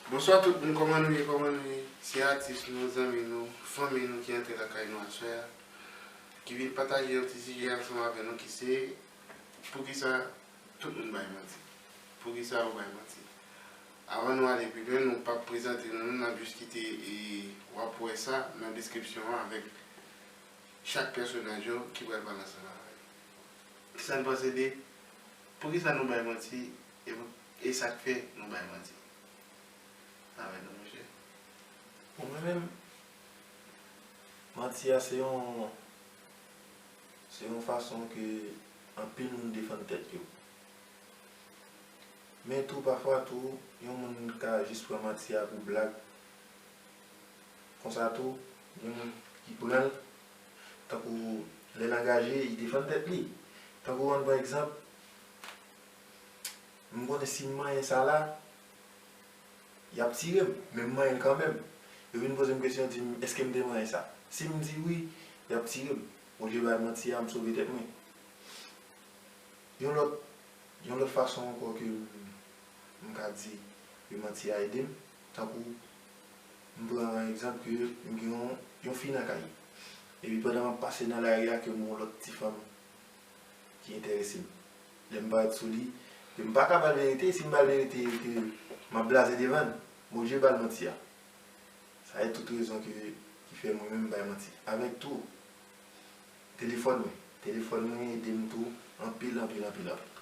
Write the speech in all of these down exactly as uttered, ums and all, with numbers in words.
Bonswa tout moun, kòman nou ye, kòman nou ye? Se atis nou, zanmi nou, fanmi nou ki antre lakay nou aswè a, ki vin pataje yon ti sijè ansanm avè nou ki se poukisa tout moun bay manti? Poukisa ou bay manti? Avan nou ale pi lwen, nou p ap prezante nou, nou, n ap jis kite e w ap wè sa nan deskripsyon an avèk chak pèsonaj yo ki pral pale ansanm avè nou. Kisa n panse de poukisa nou bay manti e, e sa k fè nou bay manti? Avè nou, monchè. Bon, mwen menm, manti a se yon, se yon fason ke anpil moun defann tèt yo. Men tou, pafwa tou, yon moun ka jis pran manti a pou blag. Konsa tou, gen moun ki pran l, tankou lè l angaje, li defann tèt li. Tankou, ann pran egzanp, m konnen si m manyen sa la, y ap tire m, men m manyen l kanmenm. Yo vin poze m kesyon, di m, èske m te manyen sa? Si m di wi, y ap tire m. Olye bay manti a, m sove tèt mwen. Yon lòt, yon lòt fason ankò ke m, m ka di ke manti a ede m, tankou m pran egzanp ke m gen yon, yon fi nan kay, epi pandan m ap pase nan lari a ke m wè yon lòt ti fanm ki enterese m. Lè m parèt sou li, ke m pa ka ba l verite, si m ba l verite, ke m ap blaze devan l, m oblije ba l manti a. Sa e tout rezon ke, ki fè mwen menm m bay manti. Avèk tou, telefòn mwen. Telefòn mwen ede m tou anpil, anpil, anpil, anpil.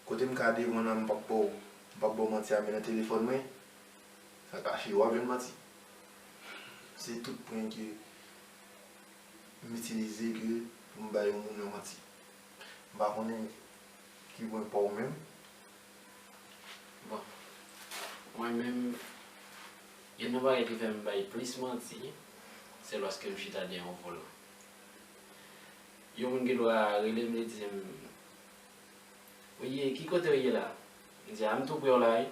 Kote m ka devan w la, m p ap ba w, m p ap ba w manti a, men nan telefòn mwen, sa kache, w ap jwenn manti. Se tout pwen ke m itilize ke pou m bay yon moun yon manti. M pa konnen ki pwen pa w menm. Bon, mwen menm, youn nan bagay ki fè m bay plis manti, se lòske m chita dèyè yon volan. Yon moun gen dwa rele m, li di m, "Ou ye, ki kote w ye la?" M di, "A, m tou pre w la, wi."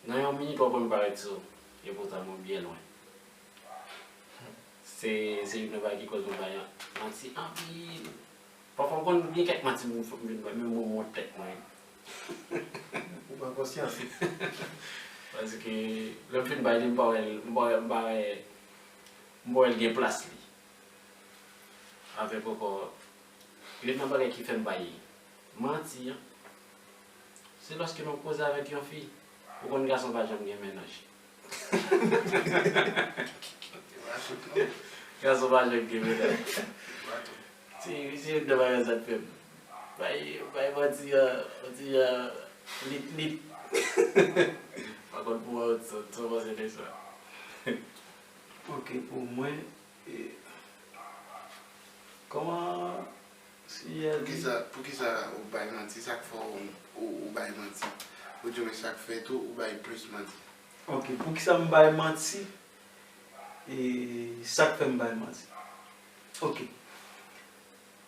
Nan yon minit, w ap wè m parèt sou ou, epoutan mwen byen lwen. Se, se youn nan bagay ki koz mwen bay manti anpil. Pafwa, m konn gen kèk manti m, m vin bay, menm mwen, m wont tèt mwen. Ou pran konsyans, wi. Paske, lè m fin bay li, m pa wè l, m pa wè, m pa wè, m pa wè l gen plas li. Avèk ankò, youn nan bagay ki fè m bay manti an, se lòske nou koze avèk yon fi, ou konn gason pa janm gen mennaj. Gason pa janm gen mennaj. Se, se youn nan bagay sa k fè m bay, bay manti an, manti an, lit, lit. Pa konn pou ou, sa, sa w panse de sa? Ok, pou mwen, e, kòman sijè a di? Poukisa, poukisa ou bay manti? Sa k fè ou, ou, ou bay manti? Oudimwen sa k fè tou ou bay plis manti? Ok, poukisa m bay manti? E sa k fè m bay manti? Ok.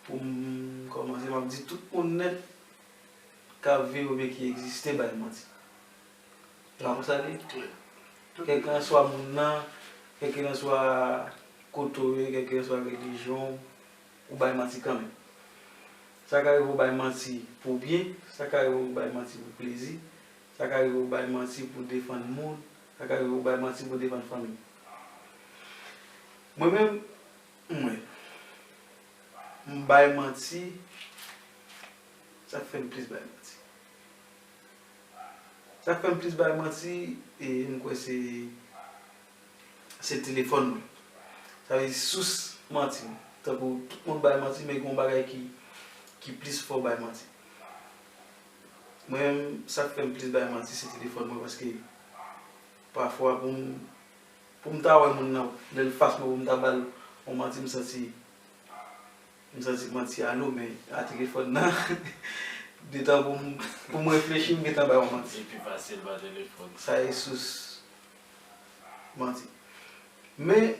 Pou m kòmanse, m ap di tout moun nèt k ap viv oubyen ki egziste bay manti. Se pa konsa l ye? Kèlkanswa moun nan, kèlkanswa kote w ye, kèlkanswa relijyon w, ou bay manti kanmenm. Sa ka rive ou bay manti pou byen, sa ka rive ou bay manti pou plezi, sa ka rive ou bay manti pou defann moun, sa ka rive ou bay manti pou defann fanmi. Mwen menm, mwen, m bay manti, sa k fè m plis bay manti. Sa k fè m plis bay manti, e m kwè se, se telefòn mwen. Sa vle di sous manti m. Tankou tout moun bay manti, men gen yon bagay ki, ki plis fè w bay manti. Mwen menm, sa k fè m plis bay manti, se telefòn mwen, paske pafwa pou m, pou m ta wè moun nan, lè l fas mwen, pou m ta ba l yon manti, m santi, m santi manti a lou, men a telefòn nan, detan pou m, pou m reflechi, m gentan bay yon manti. Li pi fasil pa telefòn. Sa e sous manti. Men,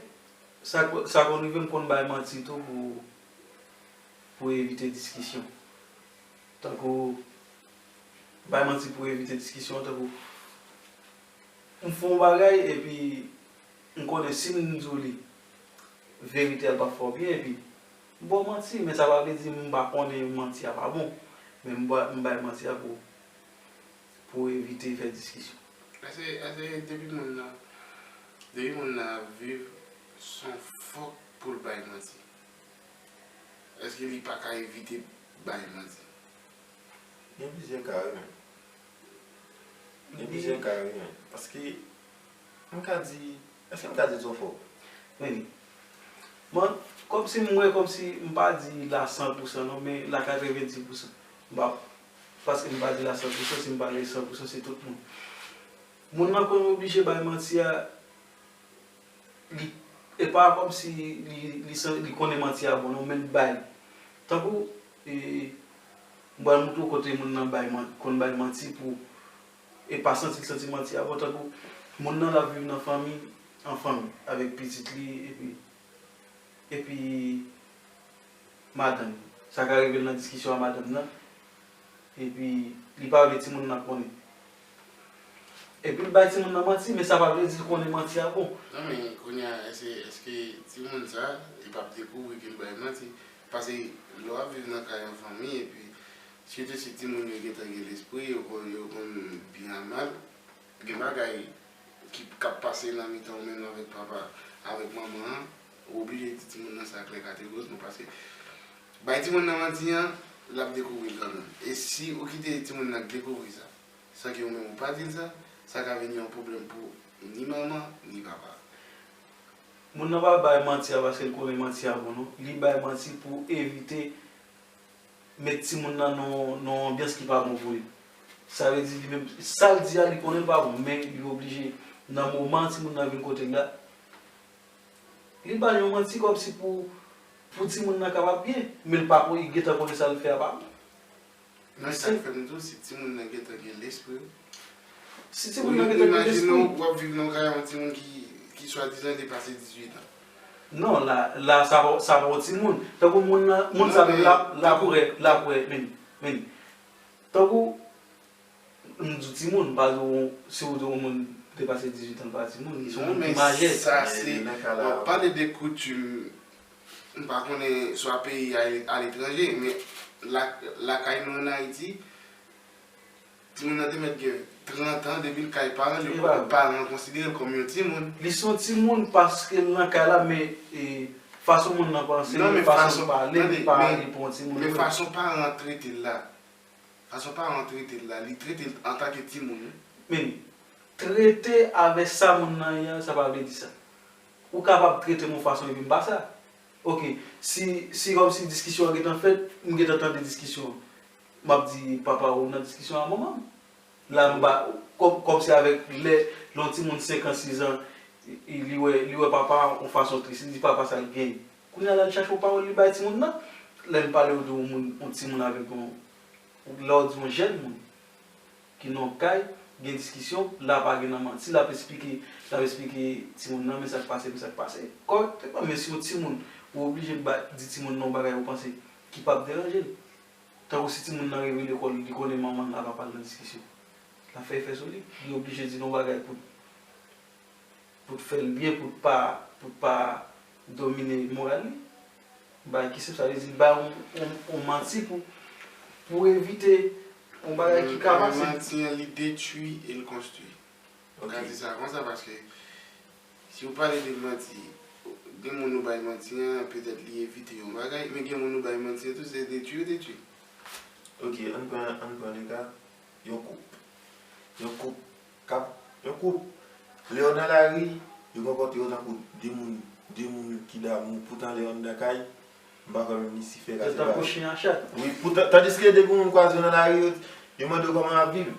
sa, sa konn rive m konn bay manti tou pou, pou evite diskisyon. Tankou, bay manti pou evite diskisyon, tankou, m fè yon bagay epi m konnen si m di w li, verite a l p ap fè w byen, epi m ba w manti, men sa pa vle di m pa konnen manti a pa bon, men m ba, m bay manti a pou, pou evite fè diskisyon. Èske, èske depi moun nan, depi moun nan ap viv, se yon fòk pou l bay manti? Èske li pa ka evite bay manti? Gen plizyè ka, wi, men. Gen plizyè ka, wi, men. Paske, m ka di, èske m ka di l se yon fòk? Wi. Mwen, kòmsi m wè, kòmsi m pa di l a san pou san non, men l a katrevenndis pou san. M pa, paske m pa di l a san pou san, si m pale san pou san, se tout moun. Moun nan konn oblije bay manti a, li, e pa kòmsi li, li, san- li konnen manti a bon non, men l bay. Tankou, e, m pral montre w kote moun nan bay man- konn bay manti pou, e pa santi l santi manti a bon, tankou moun nan l ap viv nan fanmi, an fanmi, avèk pitit li, epi, epi madanm. Sa ka rive l nan diskisyon a madanm nan, epi li pa vle timoun nan konnen. Epi l bay timoun nan manti, men sa pa vle di l konnen manti a bon. Non, men kounye a, èske, èske timoun sa, li p ap dekouvri ke l bay manti? Paske lè w ap viv nan kay yon fanmi, epi sitou si timoun yo gentan gen lespri, yo konn, yo konn byen a mal, gen bagay ki, k ap pase nan mitan ou menm avèk papa, avèk manman an, ou oblije di timoun nan sa klè kategorikman, paske bay timoun nan manti an, l ap dekouvri l kanmenm. E si ou kite timoun nan dekouvri sa, san ke ou menm ou pa di l sa, sa ka vin yon pwoblèm pou ni manman, ni papa. Moun nan pa bay manti a paske l konnen manti a bon non. Li bay manti pou evite met timoun nan nan, nan yon anbyans ki pa bon pou li. Sa vle di li menm, sa l di a, li konnen l pa bon, men li oblije, nan moman timoun nan vin kote l la, li ba l yon manti kòmsi pou, pou timoun nan kapab byen, men l pa kon, li gentan konnen sa l fè a pa bon. Men sa k fè m di w, si timoun nan gentan gen lespri, wi. Si timoun nan gentan gen lespri. Imajine w, w ap viv nan yon kay yon timoun ki, ki swadizan depase dizuit an. Non, la, la, sa pa, sa pa yon timoun. Tankou moun nan, moun sa menm la, la pou wè, la pou wè, men, men. Tankou, m di w timoun, m pa di w, si w di w moun depase dizuit an, l pa timoun, li se yon moun ki majè. Non, men sa se, w ap pale de koutim, m pa konnen swa peyi a, aletranje, men la, lakay nou ann Ayiti, timoun nan te mèt gen trant an depi l kay paran l yo, paran an konsidere l kòm yon timoun. Li se yon timoun paske l nan kay la, men, e, fason moun nan panse, fason l pale, li pa ale pou yon timoun vre. Men fason paran an trete l la, fason paran an trete l la, li trete l antanke timoun, wi. Men, trete avèk sa moun nan ye a, sa pa vle di sa. Ou kapab trete m yon fason epi m pa sa. Oke, si, si kòmsi diskisyon an gentan fèt, m gentan tande diskisyon an. M ap di papa ou nan diskisyon a manman m. La m ba, kòm, kòmsi avèk lè, lè yon timoun senk an, sis an, li, li wè, li wè papa a yon fason tris, li di papa sa l genyen. Kounye a l al chache yon pawòl li bay timoun nan. Lè m pale w de yon moun, yon timoun avèk yon, lè w di yon jèn moun ki nan yon kay, gen diskisyon, la pa gen nan manti, l ap esplike, l ap esplike timoun nan, men sa k pase, men sa k pase. Kòrèkteman, men si yon timoun, ou oblije ba, di timoun nan yon bagay ou panse ki p ap deranje l. Tankou si timoun nan rive lekòl, li konnen manman l a papa l nan diskisyon. L ap fè efè sou li. Li oblije di l yon bagay pou, pou l fè l byen, pou l pa, pou l pa domine moral li. Bagay ki senp, sa vle di l bay yon, yon, yon manti pou, pou evite yon bagay ki ka pase. Manti an, li detwi e l konstwi. Ou ka di sa konsa paske si w pale de manti, gen moun ou bay manti an, petèt li evite yon bagay, men gen moun ou bay manti an tou, se detwi ou detwi. Oke, ann pran, ann pran le ka, yon koup. Yon koup k ap, yon koup, lè yo nan lari, yo konpòte yo tankou de moun, de moun ki damou, poutan lè yo anndan kay, m pa kwè menm Lisifè ka se bagay. Yo tankou chen ak chat. Wi, poutan, tandiske depi yon moun kwaze yo nan lari, yo, yo mande yo kòman y ap viv,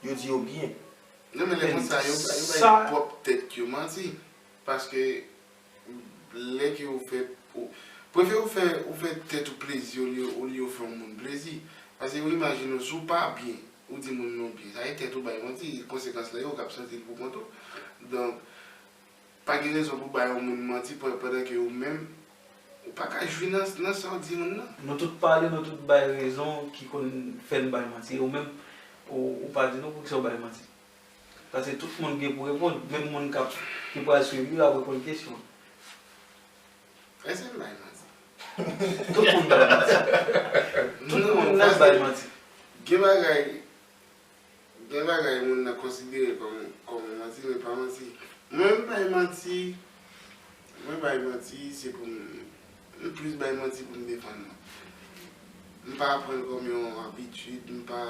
yo di yo byen. Non, men lè konsa, yo, yo bay pwòp tèt yo manti. Paske lè ke ou fè, ou prefere ou fè, ou fè tèt ou plezi olye, olye ou fè yon moun plezi. Paske ou imajine w, si w pa byen, ou di moun nan w byen. Sa e tèt ou bay manti, konsekans lan yo, w k ap santi l pou kont ou. Donk, pa gen rezon pou bay yon moun manti pandan ke ou menm, ou pa ka jwi nan, nan sa w di moun nan. Nou tout pale, nou tout bay rezon ki konn fè n bay manti. E ou menm, ou, ou pa di nou poukisa w bay manti. Paske tout moun gen pou reponn. Menm moun k ap, ki pral swiv li, l ap reponn kesyon an. Èske m bay manti? Tout moun bay manti. Tout moun nèt bay manti. Gen bagay, Gen bagay moun nan konsidere kòm, kòm manti, men pa manti. Mwen, m bay manti, mwen bay manti, se pou m, m plis bay manti pou m defann mwen. M pa pran l kòm yon abitid, m pa,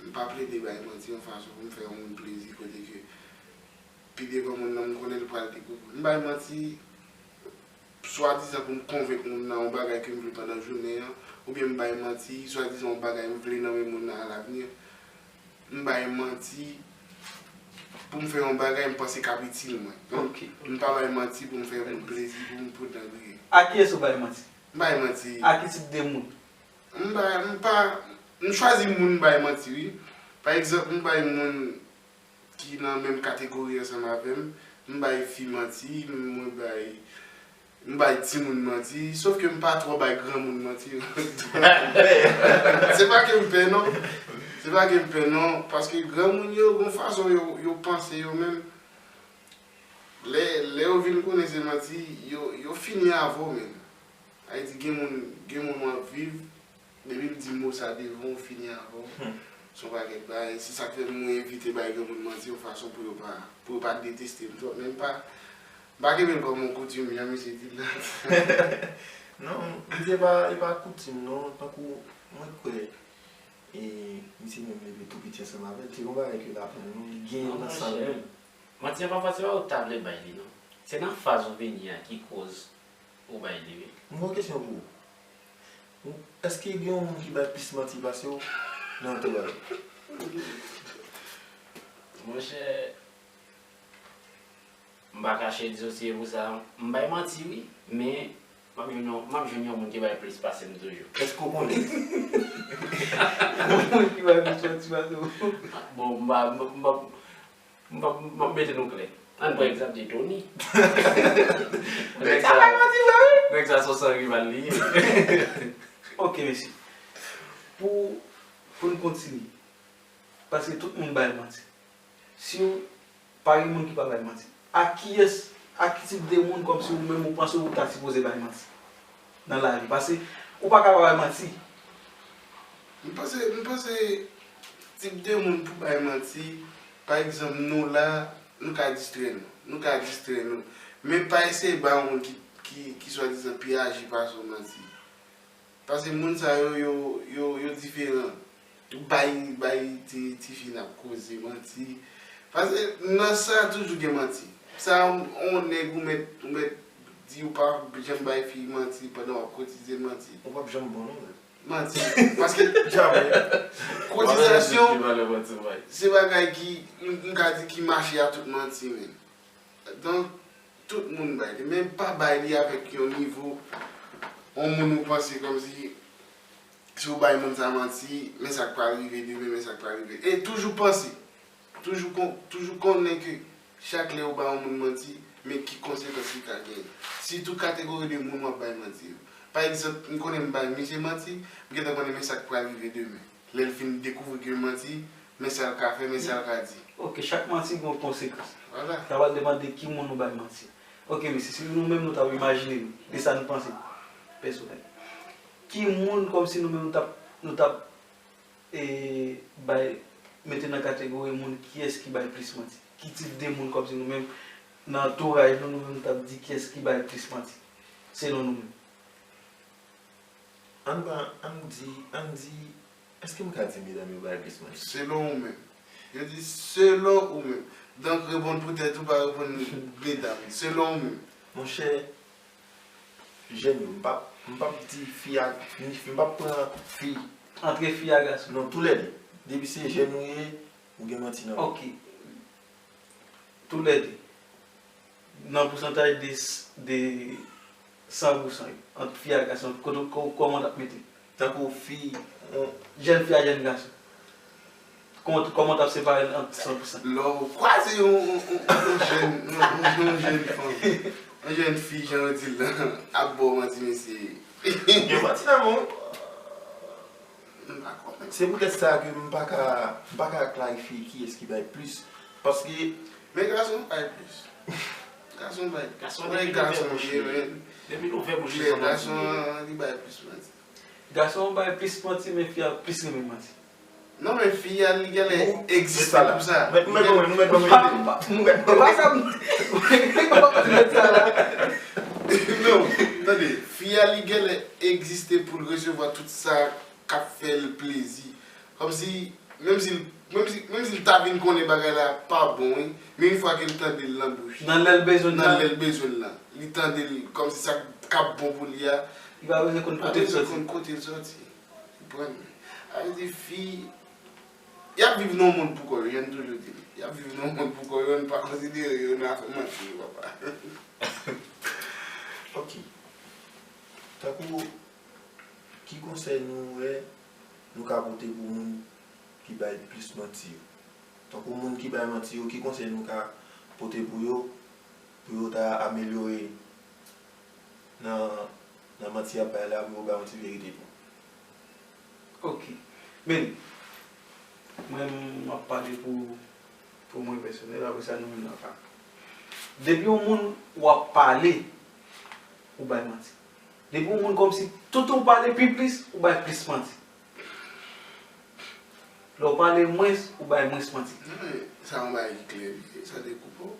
m pa plede bay manti yon fason pou m fè yon moun plezi kote ke pi devan moun nan m konnen l pral dekouvri. M bay manti swadizan pou m konvenk moun nan yon bagay ke m vle pandan jounen an, oubyen m bay manti swadizan yon bagay m vle nan men moun nan alavni. M bay manti pou m fè yon bagay m panse k ap itil mwen. Donk, m pa bay manti pou m fè moun plezi, pou m pote nan griye. A kiyès ou bay manti? M bay manti. A ki tip de moun? M bay, m pa, m chwazi moun m bay manti, wi. Pa egzanp, m bay moun ki nan menm kategori ansanm avè m, m bay fi manti, mwen bay, m bay timoun manti, sof ke m pa twò bay granmoun manti. Se pa ke m pè non, se pa ke m pè non, paske granmoun yo, gon fason yo, yo panse yo menm, lè, lè yo vin konnen se manti, yo, yo fini avè w menm. Sa vle di gen moun, gen moun w ap viv, depi l di mo sa devan w, fini avè w. Se yon pakèt bagay. Se sa k fè mwen evite bay granmoun manti yon fason pou yo pa, pou yo pa deteste m twòp. Men m pa, m pa kenbe l kòm yon koutim jan misye di l la. Non, misye pa, e pa koutim non, tankou mwen kwè, e misye menm leve tou piti ansanm avè l, se yon bagay ke l aprann nou, li genyen nan san l menm. Manti an pafwa se pa ou ta vle bay li non. Se nan faz ou vini a ki koz ou bay li wi. M gen yon kesyon pou ou. Èske gen yon moun ki bay plis manti pase w nan antouray ou? Monchè, m pa kache di w si e pou sa, m bay manti wi, men m ap jwenn yon, m ap jwenn yon moun ki bay plis pase m toujou. Èske w konnen? Yon moun ki bay plis manti pase w? Bon, m pa, m pa, m pa, m ap mete nou klè. Ann pran egzanp de Tony. Nèg sa bay manti vre wi. Nèg sa se yon san rival li ye. Ok mesye, pou, pou n kontinye, paske tout moun bay manti. Si w, pa gen moun ki pa bay manti. A kiyès, a ki tip de moun kòmsi ou menm ou panse ou ta sipoze bay manti nan lavi? Paske ou pa ka pa bay manti. M panse, m panse tip de moun pou bay manti, pa egzanp nou la, nou ka distrè nou, nou ka distrè nou. Men pa eseye bay yon moun ki, ki, ki swadizan pi aje pase w manti. Paske moun sa yo, yo, yo, yo diferan. Bay, bay ti, tifi n ap koze manti. Paske nan sa toujou gen manti. Sa yon nèg ou mèt, ou mèt di ou pa janm bay fi manti pandan w ap kotize manti. Ou p ap janm bon non menm. Manti. Paske kotizasyon se bagay ki, m ka di ki mache a tout manti menm. Donk, tout moun bay li, men pa bay li avèk yon nivo yon moun ou panse kòmsi si w bay moun sa manti, men sa k pral rive demen, men sa k pral rive. E toujou panse, toujou kon, toujou konnen ke chak lè ou bay yon moun manti, men ki konsekans li ka genyen. Sitou kategori de moun w ap bay manti yo. Pa egzanp, m konnen m bay misye manti, m gentan konnen men sa k pral rive demen. Lè l fin dekouvri ke l manti, men sa l ka fè, men sa l ka di. Ok, chak manti gen yon konsekans. Vwala. Sa pral depann de ki moun ou bay manti. Ok mesye, si nou menm nou t ap imajine nou, de sa nou panse pèsonèl. Ki moun kòmsi nou menm nou t ap, nou t ap e, bay, mete nan kategori moun kiyès ki bay plis manti? Ki tip de moun kòmsi nou menm, nan antouraj nou, nou menm nou t ap di kiyès ki bay plis manti? Selon nou menm. Ann pran, ann di, ann di, èske m ka di medam yo bay plis manti? Selon ou menm. Yo di selon ou menm. Donk reponn pou tèt ou, pa reponn medam. Selon ou menm. Monchè, jèn yo, m p ap, m p ap di fi ak, ni fi, m p ap pran fi. Antre fi ak gason. Non, toulède. Depi se jèn ou ye, ou gen manti nan ou. Ok. Toulède. Nan pousantaj de, de san pou san yo, ant fi ak gason, kote, kò, kòman w t ap mete? Tankou fi, on. Jèn fi ak jèn gason. Kòman, kòman w t ap separe l ant san pou san? Lè w kwaze yon, yon, yon, yon jèn, yon, yon, yon jèn fanm, yon jèn fi, jan yo di l lan, ap ba w manti, mesye. Gen manti nan men w. M pa konnen. Se poutèt sa ke m pa ka, m pa ka klarifye kiyès ki bay plis. Paske. Men gason bay plis. Gason bay plis. Gason bay plis. Gason bay plis. Gason bay plis. Gason bay plis. Gason bay plis manti. Gason bay plis manti, men fi a plis renmen manti. Non, men fi a, li genlè egziste pou sa. Mèt mwen, nou mèt mwen. Pa sa m. Pa sa m. Non, tande, fi a, li genlè egziste pou l resevwa tout sa k ap fè l plezi. Kòmsi, menm si l menm si, menm si l ta vin konnen bagay la pa bon, wi, men yon fwa ke l tande l nan bouch li, Nan lè l bezwen l nan la, lè l bezwen l la, li tande l kòmsi sa k ap bon pou li a, li pa bezwen konn pa kote l bezwen soti. Konn kote l soti. Konprann? Sa vle di fi, y ap viv nan yon mond pou kò yo, jan n toujou di l. Y ap viv nan yon mond pou kò yo, n pa konsidere yo nan afè manti yo, papa. Ok. Tankou, ki konsèy nou wè nou ka pote pou moun ki bay plis manti yo? Tankou moun ki bay manti yo, ki konsèy nou ka pote pou yo, pou yo ta amelyore nan, nan manti y ap bay la, pou yo bay yon ti verite tou? Ok. Men, mwen, m ap pale pou, pou mwen pèsonèl, apre sa nou menm n ap pale. Depi yon moun w ap pale, ou bay manti. Depi yon moun kòmsi tout ou pale pi plis, ou bay plis manti. Lè w pale mwens, ou bay mwens manti. Non, men sa yon bagay ki klè, wi, sa dekoupe w.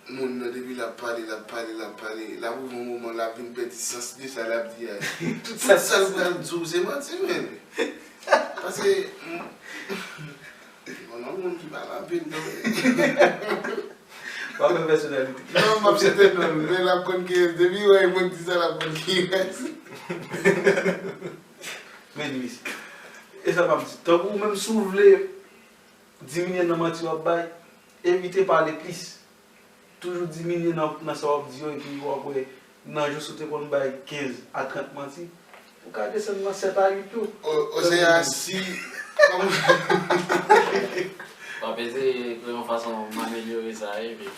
Moun nan, depi l ap pale, l ap pale, l ap pale, l ap rive yon moman, l ap vin pèdi sans de sa l ap di a. Tout sa l pral di w, se manti, menn. Paske, m, m konnen yon moun ki pale anpil, non. W ap fè pèsonalite. Non, m ap site non l, men l ap konn kiyès. Depi w wè yon moun di sa, l ap konn kiyès. Men, mesye. E sa m ap di. Tankou ou menm, si w vle diminye nan manti w ap bay, evite pale plis. Toujou diminye nan, nan sa w ap di yo, epi w ap wè, nan jou si w te konn bay kenz a trant manti, ou ka desann nan sèt a uit tou. O, o, se a si. W ap eseye yon fason m amelyore sa, wi, men.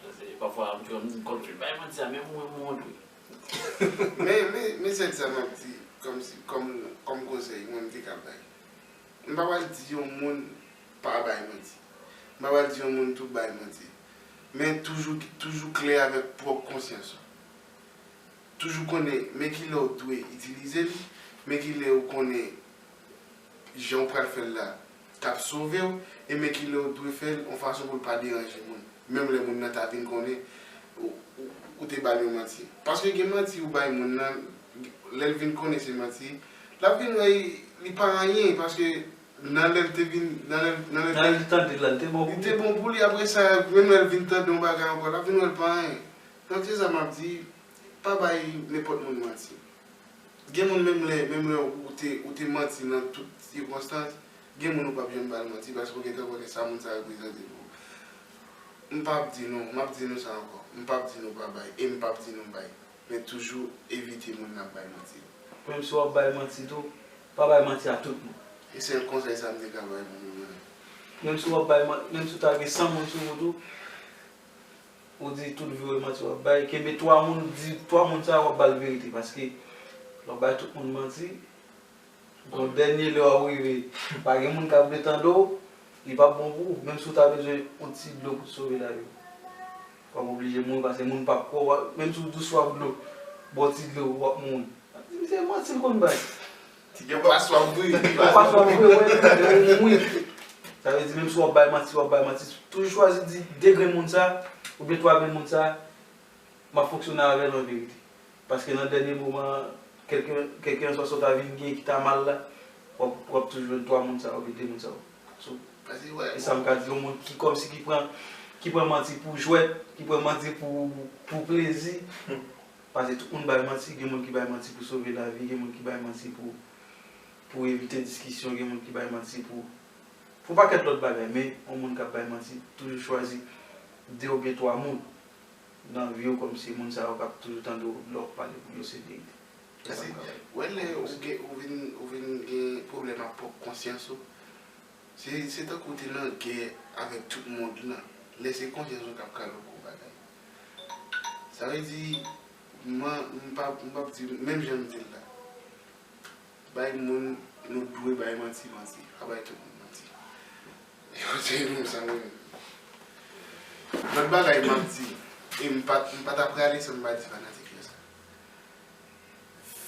Paske pafwa, m toujou, m konn bay manti a, menm mwen, mwen, tou. Men, men, men sèl sa m ap di, kòmsi, kòm, kòm konsèy, mwen m te ka bay. M pa pral di yon moun pa bay manti. M pa pral di yon moun tou bay manti. Men toujou, toujou klè avèk pwòp konsyans ou. Toujou konnen men kilè w dwe itilize l, men kilè w konnen jan w pral fè l la t ap sove w, e men kilè w dwe fè l yon fason pou l pa deranje moun. Menm lè moun nan ta vin konnen ou, ou, ou te ba l yon manti. Paske gen manti ou bay moun nan, lè l vin konnen se manti, l ap vin wè li pa anyen, paske nan lè l te vin, nan lè, nan lè Nan li tande l la, li te bon li pou te bon pou li, apre sa, menm lè l vin tande yon bagay ankò, l ap vin wè l pa anyen. Donk, se sa m ap di, pa bay nenpòt moun manti. Gen moun menm lè, menm lè ou te, ou te manti nan tout sikonstans, gen moun ou p ap janm ba l manti paske ou gentan konnen sa moun sa reprezante pou ou. M p ap di nou, m ap di nou sa ankò, m p ap di nou pa bay, e m p ap di nou bay. Men toujou evite moun n ap bay manti yo. Menm si w ap bay manti tou, pa bay manti a tout moun. E sèl konsèy sa m te ka bay pou nou menm. Menm si w ap bay man- menm si w ta gen san moun sou ou tou, ou di tout vre manti w ap bay, kenbe twa moun, di twa moun sa yo w ap ba l verite, paske lè w bay tout moun manti, yon dènye lè w ap rive, pa gen moun k ap vle tande w, li p ap bon pou ou, menm si w ta bezwen yon ti dlo pou sove lavi w. W ap oblije mouri paske moun p ap kwè w, menm si w di w swaf dlo, ba w ti dlo, w ap mouri. Misye manti l konn bay. Yo pa swaf vre. Ou pa swaf vre, wè, ou mouri. Sa vle di menm si w ap bay manti, w ap bay manti, toujou chwazi di de grenn moun sa, oubyen twa grenn moun sa, m ap fonksyone avè l an verite. Paske nan dènye moman, kèlke, kèlkenswa sa w ta vin gen ki ta mal la, w ap, w ap toujou jwenn twa moun sa yo, oubyen de moun sa yo. So, Paske, wè, e sa m ka di yon moun ki kòmsi ki pran, ki pran manti pou jwèt, ki pran manti pou, pou plezi. Paske tout moun bay manti, gen moun ki bay manti pou sove lavi, gen moun ki bay manti pou, pou evite diskisyon, gen moun ki bay manti pou, pou pakèt lòt bagay. Men, yon moun k ap bay manti, toujou chwazi de oubyen twa moun nan vi w kòmsi moun sa yo k ap toujou tande w lè w ap pale pou yo se verite. Se sa m ka wè. Wè lè ou gen, ou vin, ou vin gen pwoblèm ak pwòp konsyans ou, se, se tankou w te nan gè avèk tout mond lan. Lè se konsyans ou k ap kale w gwo bagay. Sa vle di, m, m p ap, m p ap di, menm jan m di l la. Bay moun nou dwe bay manti, manti. Pa bay tout moun manti. Yo te nou sa menm. Lòt bagay m ap di, e m pa, m pa ta prale san m pa di fanatik yo sa.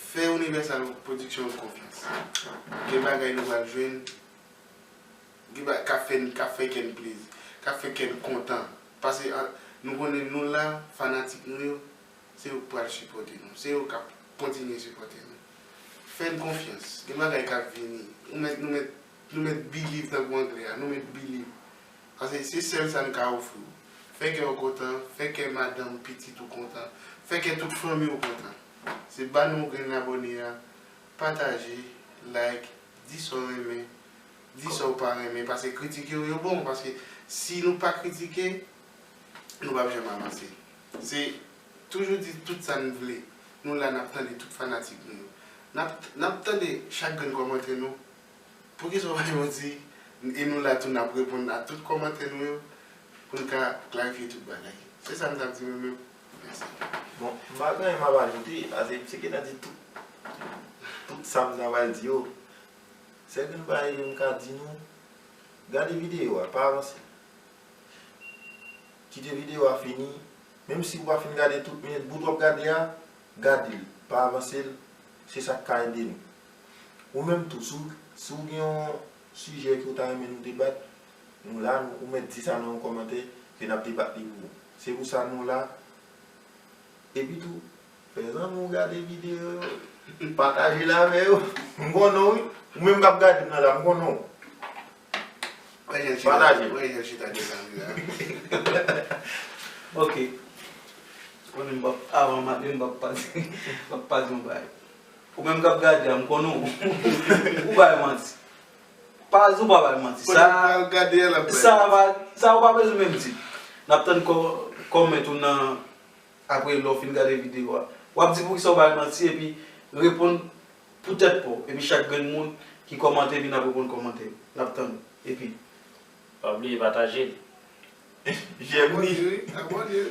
Fè Universal Production konfyans. Gen bagay nou pral jwenn Ki ba, k ap fè n, k ap fè kè n plezi, k ap fè kè n kontan. Paske, an, nou konnen nou la, fanatik nou yo, se yo k pral sipòte nou. Se yo k ap kontinye sipòte nou. Fè n konfyans. Gen bagay k ap vini. Nou mèt, nou mèt, nou mèt believe tankou anglè a. Nou mèt believe. Paske se sèl sa n ka ofri w. Fè kè w kontan, fè kè madanm, pitit ou kontan, fè kè tout fanmi w kontan. Se ba nou grenn abòne a, pataje, like, di sa w renmen, di sa w pa renmen, paske kritike yo, yo bon, paske si nou pa kritike, nou p ap janm avanse. Se toujou di tout sa n vle. Nou la, n ap tande tout fanatik nou yo. N ap, n ap tande chak grenn kòmantè nou. Poukisa w pa di, e nou la tou, n ap reponn a tout kòmantè nou yo pou n ka klarifye tout bagay. Se sa m t ap di mwen menm. Mèsi. Bon, m pa gen anyen m ap ajoute, paske misye gentan di tout, tout sa m ta pral di yo. Sèl grenn bagay ke m ka di nou, gade videyo a, pa avanse. Kite videyo a fini, menm si ou pa fin gade tout minit bout w ap gade a, gade l, pa avanse l, se sa k ka ede nou. Ou menm tou, si w, si w gen yon sijè ke w ta renmen nou debat, nou la, nou, ou mèt di sa nan yon kòmantè, ke n ap debat li pou ou. Se pou sa nou la. Epi tou, fè zanmi w gade videyo yo, pataje l avè yo. M konnen w wi. Ou menm k ap gade m nan la, m konnen w. Wè jan l chita, wè jan l chita devan li la. Ok. Konnen m p ap, avan m ale, m p ap pa di, m p ap pa di yon bagay. Ou menm k ap gade a, m konnen w. Ou bay manti. Pa di w pa bay manti. Sa, sa, sa ou pa bezwen menm di. N ap tann kò, kòmantè w nan, apre lè w fin gade videyo a. W ap di poukisa w bay manti epi reponn pou tèt pa w. Epi chak grenn moun ki kòmante epi n ap reponn kòmantè yo. N ap tann ou. Epi. Pa bliye pataje l. Jèm wi. Abòne wi, abòne wi.